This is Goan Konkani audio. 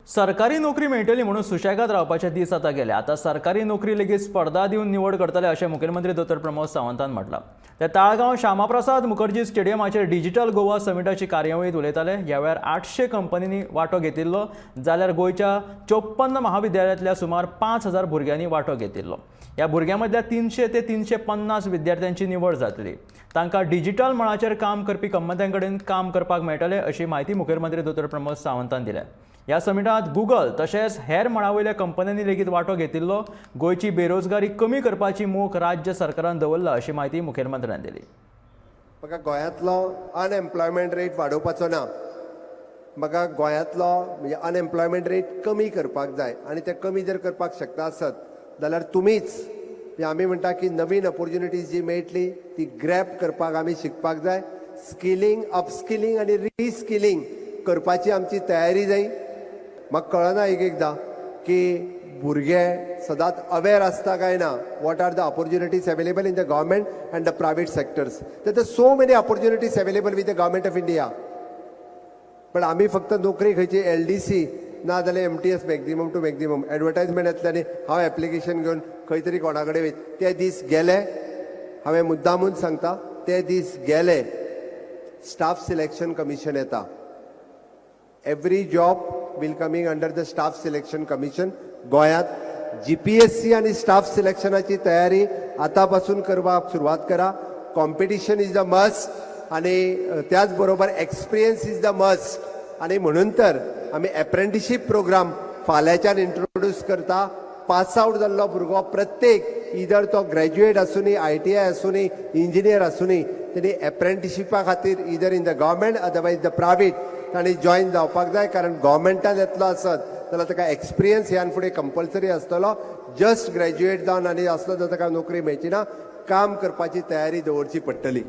सरकारी नोकरी मेळटली म्हणून सुशेगाद रावपाचे दीस आतां गेले. आतां सरकारी नोकरी लेगीत स्पर्धा दिवन निवड करतले, अशें मुखेलमंत्री दोतोर प्रमोद सावंतान म्हटलां. ते ताळगांव श्यामाप्रसाद मुखर्जी स्टेडियमाचेर डिजिटल गोवा समिटाची कार्यावळींत उलयताले. ह्या वेळार 800 कंपनींनी वांटो घेतिल्लो, जाल्यार गोंयच्या 54 महाविद्यालयांतल्या सुमार 5000 भुरग्यांनी वांटो घेतिल्लो. ह्या भुरग्यां मदल्या 300 ते 350 विद्यार्थ्यांची निवड जातली. तांकां डिजिटल मळाचेर काम करपी कंपन्यां कडेन काम करपाक मेळटलें, अशी म्हायती मुखेलमंत्री दोतोर प्रमोद सावंतान दिल्या. ह्या समिटांत गुगल तशेंच हेर मळावयल्या कंपन्यांनी लेगीत वांटो घेतिल्लो. गोंयची बेरोजगारी कमी करपाची मोख राज्य सरकारान दवरला, अशी म्हायती मुखेलमंत्र्यान दिली. म्हाका गोंयांतलो अनएम्प्लॉयमेंट रेट वाडोवपाचो ना. म्हाका गोंयांतलो म्हणजे अनएम्प्लॉयमेंट रेट कमी करपाक जाय आनी ते कमी जर करपाक शकता आसत जाल्यार तुमीच, म्हणजे आमी म्हणटा की नवीन ऑपॉर्च्युनिटीज जी मेळटली ती ग्रॅब करपाक आमी शिकपाक जाय. स्किलिंग, अपस्किलिंग आनी रिस्किलिंग करपाची आमची तयारी जाय. म्हाका कळना एक एकदां की भुरगे सदांच अवेर आसता काय ना, what are the opportunities available in the government and the private sectors. There so many opportunities available with the Government of India, पण आमी फक्त नोकरी खंयची, एलडीसी ना जाल्यार MTS, maximum to maximum advertisement येतले आनी हांव एप्लिकेशन घेवन खंय तरी कोणा कडेन वयत. ते दीस गेले. हांवें मुद्दामून सांगता, ते दीस गेले. स्टाफ सिलेक्शन कमिशन येता. Every job will coming under the Staff Selection Commission. गोंयांत जीपीएससी आनी स्टाफ सिलेक्शनाची तयारी आतां पासून करपाक सुरवात करा. Competition is the must आनी त्याच बरोबर एक्सपिरियन्स is the must. आनी म्हणून तर आमी एप्रेंटिशीप प्रोग्राम फाल्यांच्यान इंट्रोड्यूस करता. पास आउट जाल्लो भुरगो प्रत्येक, इदर तो ग्रॅज्युएट आसुनी, आयटीआय आसुनी, इंजिनियर आसुनी, तेणी एप्रेंटिशिपा खातीर either in the government, otherwise the private, तांणी जॉयन जावपाक जाय. कारण गव्हर्मेंटान येतलो आसत जाल्यार ताका एक्सपिरियन्स ह्यान फुडें कंपल्सरी आसतलो. जस्ट ग्रॅज्युएट जावन आनी आसलो जाल्यार ताका नोकरी मेळची ना. काम करपाची तयारी दवरची पडटली.